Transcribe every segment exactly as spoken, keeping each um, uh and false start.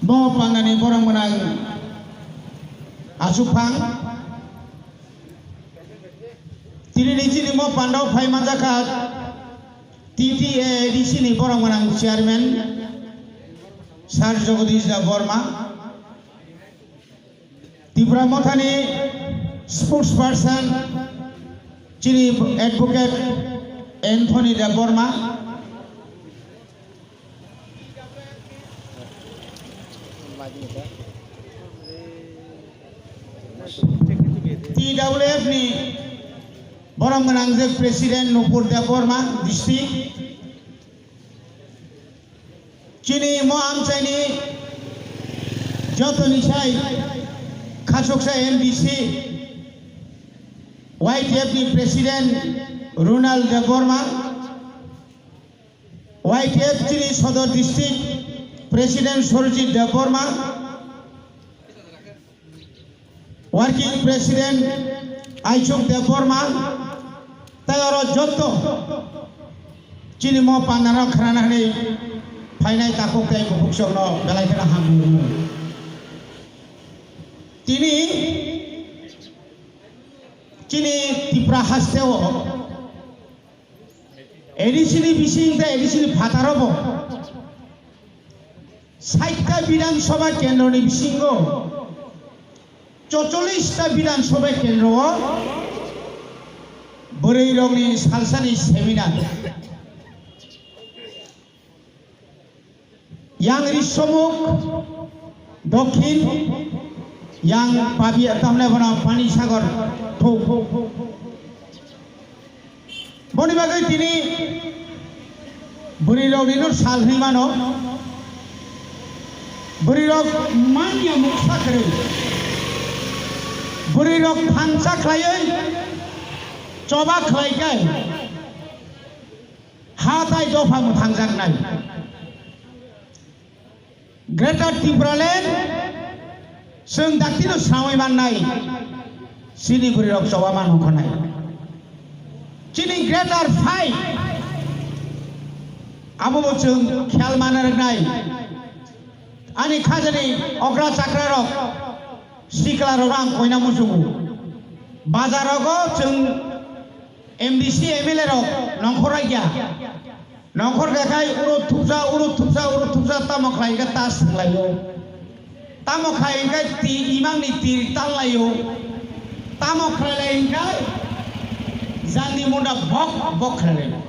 Bo pandani borok gwnang achukphang. Tini ni chini mo pandao phai manjakha T T A A D C ni borok gwnang chairman Sir Jagadish Debbarma. Tipra Mothani spokesperson chini advocate Anthony Debbarma. T W F ni borok gwnang je president Nupur Debbarma district. Chini mo amchaini jotoni sai khasuksa M D C, Y T F ni president Ronald Debbarma, Y T F chini Sodor district president Surjit Debbarma, Working President Aichuk Debbarma, tei oro jotto chini mo pandarok khrana hwnwi phainai takhuk tei bukhuk chwngno belai kheno hamrwngo. Tini chini Tipra hasteo A D C ni bising tei A D C ni phataro bo saita Bidhan Sabha kendro ni bisingo chocholish ta Bidhan Sabha kendro o bwrwi rok ni salsa ni seminar. Yang Risomuk, Dokhin, yang Pabi, tamne bono Pani Sagar thuk. Boni bagwi tini bwrwi rok ni no sal hwnwi mano. Bwrwi rok manya muksa kwrwi. Bwrwi rok thansa khlaiwi choba khlai kai. Ha tai dopha mwthangjaknai. Greater Tipraland chwng daktino sramwi mannai. Chini bwrwirok choba man hwnkhonai. Chini greater fight abobo chwng khel mana rwnai. Ani khajani okra chakrarok siklarok ang koina muchungo. Bazarogo chwng M D C M L A rok nongkhor raikya. Nongkhor khe khai uro thupsa, uro thupsa, uro thupsa tamo khlai khe tas thwnglaio. Tamo khlai khe ti imangni tir tanlaio. Tamo khlai lai khe jandi munda bok bok khlai lai.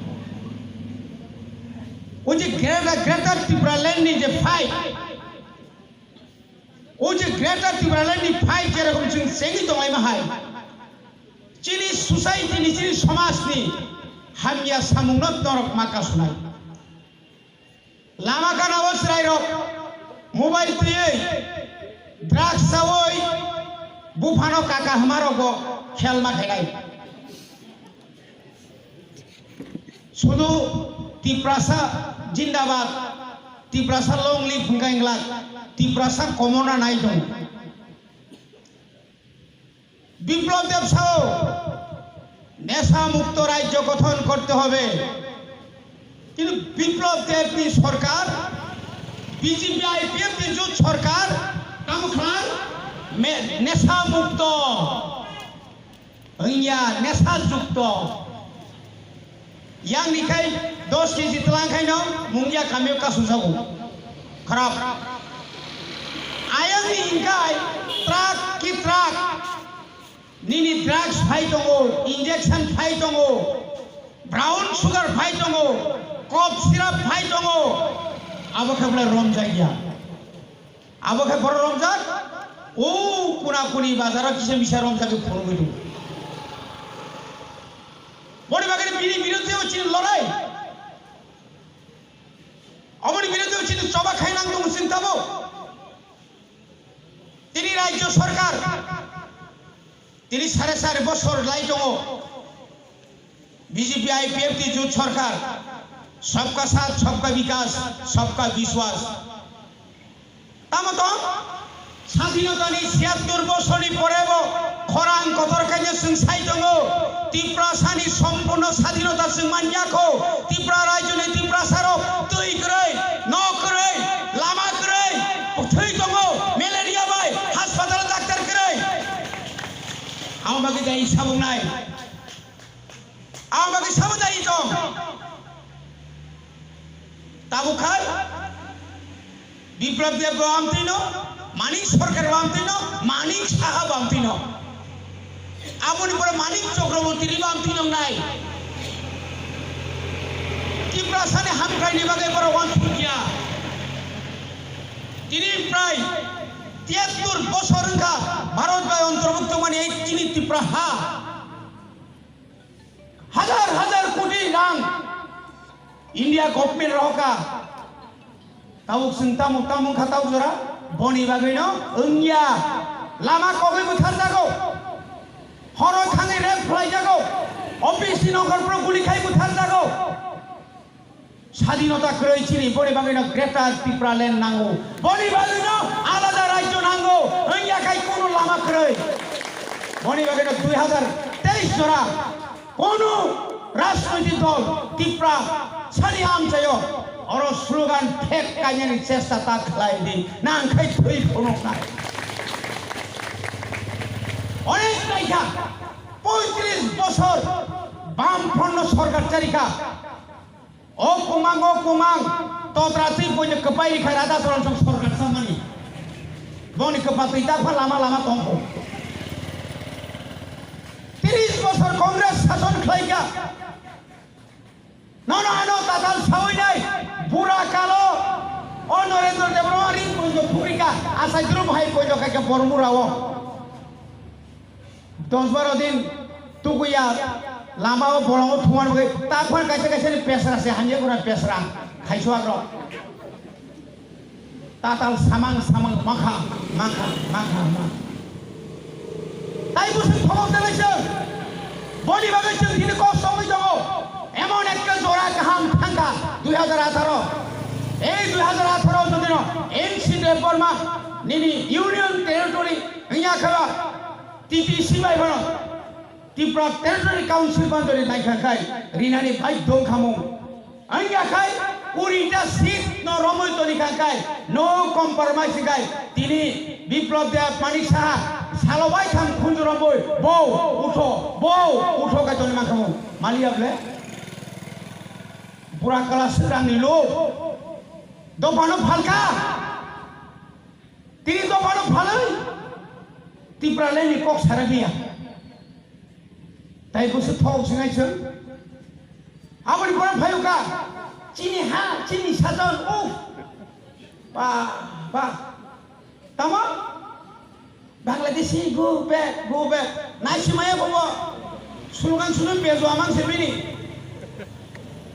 O je greater, greater Tipraland ni je fight, o je greater Tipraland ni fight jerokom chwng chengwi tonglaima hai. Chini society ni, chini somaj ni hamya samung no norok ma kasunai. Lama gana o chwrai rok mobile twiwi drugs chawi buphano kaka hwma rok bo khel ma khainai. Sudu Tiprasa jindabad, Tiprasa long live hwnkha inglak, Tiprasa komona nai tongo. Biplab Deb sao, নেশা মুক্ত রাজ্য গঠন করতে হবে। কিন্তু বিপ্লব Deb ni sorkar, B J P I P F ni jut sorkar, tamo khlai, me-, nesha mukto. Wngya nesha jukto. Yang ni khai dos kg tlang khai no mungya kamio kasu jago. Kharap. Ayang ni hingkai truck ki truck. Nini drugs phai tongo, injection phai tongo, brown sugar phai tongo, cough syrup phai tongo. Abo khe bwlai romjakya. Abo khe borok romjak, o kuna kuni bazaro kisa misa romjagwi phunugwi tongo. Boni bagwi bini biruddhe o chini lorai. Oboni biruddhe o chini choba khainang tongo chini tabuk. Tini rajyo sorkar, tini sare sare bosor lai tongo. B J P I P F T jut sorkar, sabka saath, sabka bikas, sabka biswas. Tamo tong? Sadhinotani siyattor bosorni porebo khorang kotor khaino chwng sai tongo. Tiprasani sompurno sadhinota chwng man ya kho. Tipra rajyoni Tiprasarok twi kwrwi, nok kwrwi, lama kwrwi, thwi Ang bagwi jai sabuknai. Ang bagwi sabo jai tong. Tabuk khai Biplab Deb bo amtwino, Manik Sarkar bo amtwino, Manik Saha bo amtwino. Aboni pore Manik Chakraborty bo amtwino nai. Tiprasani hamkraini bagwi borok uansukya. Tini prai tiyattur bosor wngkha Bharat bai ontorbukto mani ei chini Tipra ha. Hajar hajar koti rang India government rohorkha. Tabuk chwng tamo tamo wngkha tabuk jora? Boni bagwino wngya. Lama kogwi butharjago. Horo thangwi rape khlaijago. Office ni nokar pro guli khai butharjago. Sadinota kwrwi chini, boni bagwino Greater Tipraland nango, boni bagwino alada rajyo nango, wngya khai kunu lama kwrwi. Boni bagwino dui hazar teis jora kunu rajnoitik dol Tipra sani amchaio oro slogan phek kainani chesta ta khlai di, nang khai thwi phunuknai. Onek naikha, poitris bosor Bamfront no sorkar charikha. O kumang, o kumang, totra twi boino kwpai rikha Radha Charan Song sorkar samani. Boni kwpa twi ta pha lama lama tongkho. Tris bosor Congress sason khlaikha. Nono ano tatal sawi nai, bura kalo, o Narendra Debbarma ring boino phukrika, asai drum hai boino khaikha Bormura o. Dos baro din tukuya lama o bolongo thumar bagwi takphar kaisa kaisa ni pesra se hamya guna pesra khaichuak rok. Tatal samang samang makha makha makha ma. Tai bwswk thobok tebaichwng. Boni bagwi chwng tini kok sogwi tongo. Emon ekta jora kaham thangkha dui hazar atharo. Ei dui hazar atharo jodino N C Debbarma nini Union Territory wngya kha ba. T T C bai bono Tripura Territory Council bandori naikha khai rinani bai dongkhamung. Wngya khai kurita seat no romwi toni kha khai no compromise khai tini Biplab Deb, Manik Saha salo bai thang khunju romwi bo utho bo utho khai toni mankhamung. Maliya ble bura kala swrangni lo dophano phalkha. Tini dophano phalwi Tipralandni kok sarakliya. Tai bwswk thok sinai chwng. Aboni borok phayokha. Chini ha, chini sajon, uff. Ba, ba. Tamo? Bangladeshi, go back, go back. Naisimaya bobo. Slogan sunu pejo amang se bini.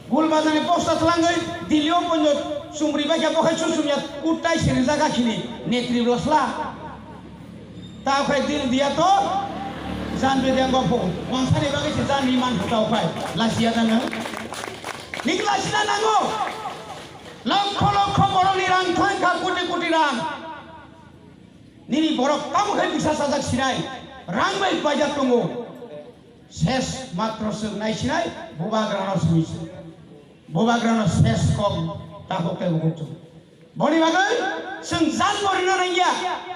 Gul bazani posta thlangwi Delhi o ponjo chumri bai khe bo khai chusumya kuttai sirijak akhini netri bwsla. Ta khai dil diya to jan bidya gopho. Wansani bagwi se jan ni man phuta khai lasiya jano. Nik lasina nango. Lokho lokho borokni rang thangkha koti koti rang. Nini borok tamo khai bisa sajak sinai. Rang bai paijak tongo. Ses matro chwng naisinai bubagrano simi se. Bubagrano ses kok takhuk tei bukhuk chwng. Boni bagwi chwng jan bo rina nangya,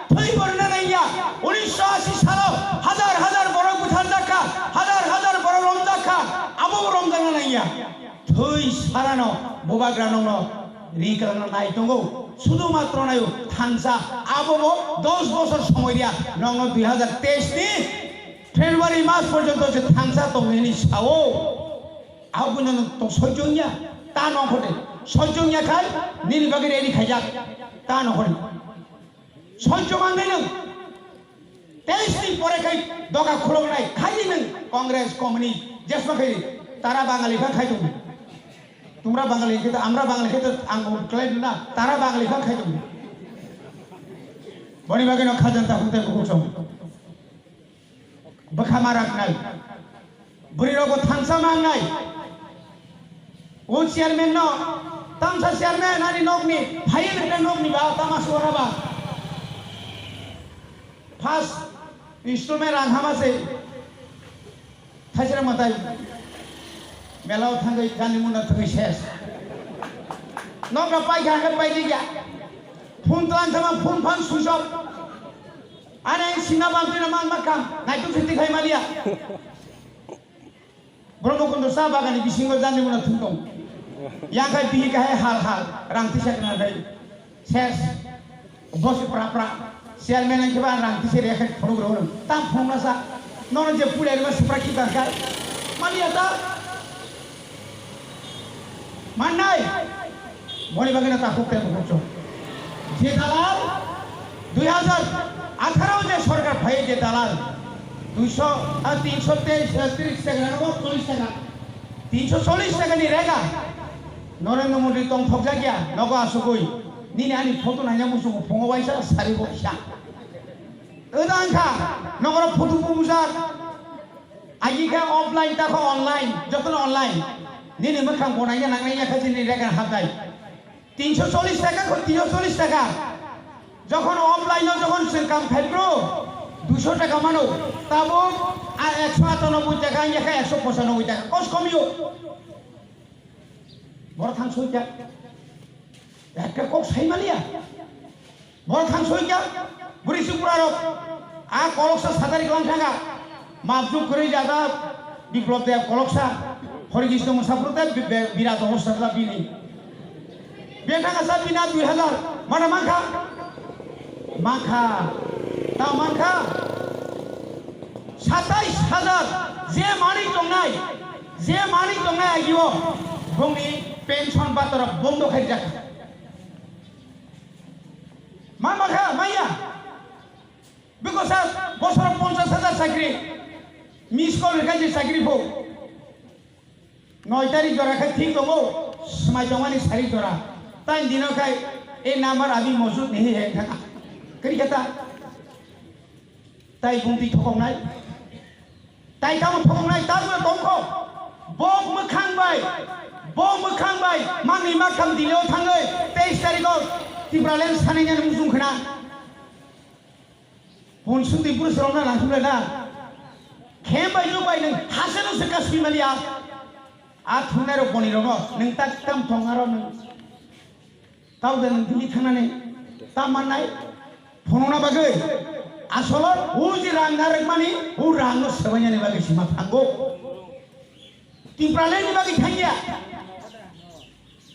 thwi bo rina nangya. Unisho ashi salo hazar hazar borok butharjakha, hazar hazar borok romjakha, abo bo romjakna nangya. Thwi sarano bubagra nokno ri kwlangna nai tongo. Sudu matro naio thansa abo bo dos bosor somoi riya nokno dui hazar teis ni February mas porjonto je thansa tongmani sao. Aboni no to sojong ya, ta no khote. Sojong ya khai, nini bagwi ready khaijak, ta no khote. Sojong mangnai nwng. Teis ni pore khai doga khuloknai, khai nwng Congress, Communist, jesma khai, tara Bangali pha khai tong. Tumra Bangali khe to, amra Bangali khe to, ang klai na, tara Bangali pha khai tong. Boni bagwi no khajan ta hukte bukhuk song. Bwkha ma raknai. Bwrwi rokbo thansa ma wngnai. O chairman no, tamsa chairman ani nokni, phaiwi nokni ba, tama suara ba. First installment rang hama se. Thaisra matai. Melao thangwi gani muna thangwi ses. Nokra pai kha hangkhe pai di ya. Phone tlang thama phone phan switch off. Ani ang sima bamtwi no mang ma kam, naituk se tikhai maliya. Brahmakundo sa bagani bisingo jani muna thung tong. Yang khai bihi kahai hal hal, rang tisa kana khai. Ses. Bosi pra pra. Chairman ang keba rang tisa re khai phunuk ro. Tam phung na sa. Nono je pulai ma supra ki darkar. Maliya ta. Mannai. Boni bagwi no takhuk tei bukhuk chwng. Je dalal dui hajar atharo je sorkar phai je dalal duisho, ah, tinsho teis, ah, tris taka na bo chollish taka. Tinsho chollish taka ni rega. Narendra Modi tong thokjak ya, nogo asugwi. Nini ani photo naina muchungo phungo waisa, sari waisa. Oda wngkha, nogoro photo bubujak. Agi khe offline ta kho online, jotono online. Nini mwkhang bo naina nangnai ya khe chini rega hapnai. Tinsho chollish taka kho, tinsho chollish taka. Jokhon offline o jokhon chwng kam khai bro, duisho taka mano. Tabuk a ekso atanoboi taka wngya khe ekso pochanoboi taka. Kos komio. Boro thang soi kya? Ekka kok sai maliya. Boro thang soi kya? Bwrwi Tripura rok. A koloksa sadari klang thanga. Mapjuk kwrwi jada Biplop Deb koloksa. Hori Krishna Musaphur Deb bi-, bi-, birat obostha kla bini. Bethang asa bina dui hajar. Mana mankha? Mankha. Ta mankha? Satais hajar. Je mani tongnai. Je mani tongnai agio. Bongni pension batara bondo khaijak. Ma makha, maya. Biko sa bosor ponchas hajar chakri. Miss call rikha je chakri pho. Noi tarik jora khai thik tongo, smai tongmani sari jora. Tai dino khai, "E number abhi mojud nahi hai," thaka. Kari kata? Tai bumti thokong nai. Tai tamo thokong nai, ta jora tongkho. Bo mwkhang bai, bo mwkhang bai, mangni makham dileo thangoi, teis tarikh o Tipraland sanai nani mujung khna. Pon sudi pura serong na langsung na. Khem bai nuk bai nang hase no se kaspi mali a. A thungnai rok boni rok no nang tak tam thong aro nang. Tau da nang dili thangnani tam mannai. Phunukna bagwi asolo o je rang narwkmani o rang no sebainani bagwi sima thango. Tipraland ni bagwi thangya.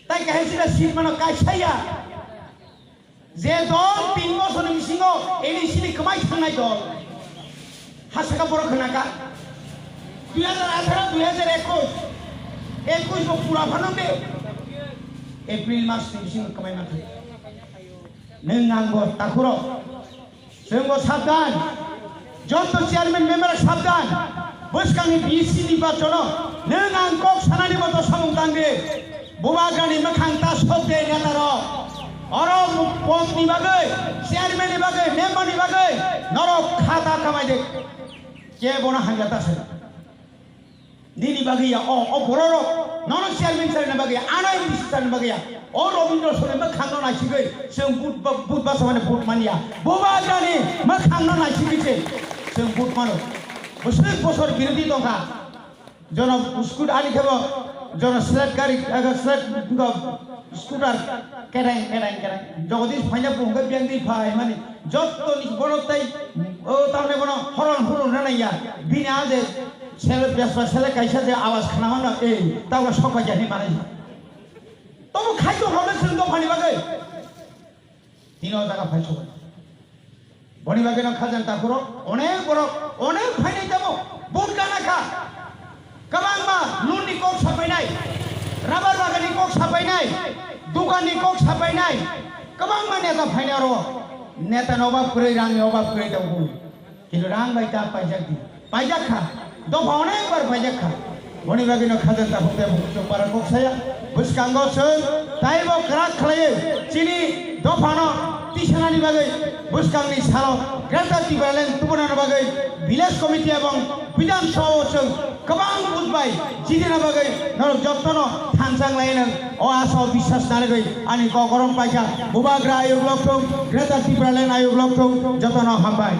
Tai kahai sida seat mano kaisaya. Je dol tin bosorni bisingo A D C ni kwmai thangnai dol. Hasaka borok khnaka. Dui hajar atharo, dui hajar ekush. Ekush bo pura phano de. April mas ni bisingo kwmai ma thang. Nwng ang bo takhurok. Chwng bo sabdan, joto chairman member sabdan, bwskangni B C ni bachono nwng ang kok sanani bo to samung tang di. Bubagrani mwkhang ta sok de neta rok. Oro pok ni bagwi, chairman ni bagwi, member ni bagwi norok khata kamai de. Kebono hamya ta se. Nini bagwi ya, o, o bororok, nono chairman charina bagwi ya, ano M D C charina bagwi ya, o Robindra Soni mwkhangno naisigwi, chwng but ba, but basa mane but manya. Bubagrani mwkhangno naisigwi se, chwng but mano. Bwswk bosor birodhi tongkha. Jono scooter ani khebo, jono sled gari, aga sled go, scooter kereng, kereng, kereng. Jagadish phaina bo hwnkhe biyang di phai mani. Jotto ni bono tai, o tamne bono horon horon rana ya. Bini a je sele besma sele kaisa je awas khna mano, ei, tawla sok bai jani manai. Tobo khai to hono chwng dophani bagwi. Tini o jaga phai sok. Boni bagwi no khajang takhuro, onek borok, onek phainai tamo, vote gana kha. Kwbangma loan ni kok sapainai, rubber bagan ni kok sapainai, dukan ni kok sapainai, kwbangma neta phainai oro. Neta ni obab kwrwi, rang ni obab kwrwi tongo. Kintu rang bai ta paijak di. Paijak kha, dopha onek bar paijak kha. Boni bagwi no khajak takhuk tei bukhuk chwng para kok saya. Bwskango chwng taibo kwrak khlaiwi chini dophano tisanani bagwi bwskangni salo Greater Tipraland tubunani bagwi village committee ebong Bidhan Sabha o chwng kwbang vote bai jidina bagwi norok jottono thansa wnglainw o asa o biswas narwgwi ani kok orom paikha. Bubagra ayuk lokthung, Greater Tipraland ayuk lokthung, jotono hambai.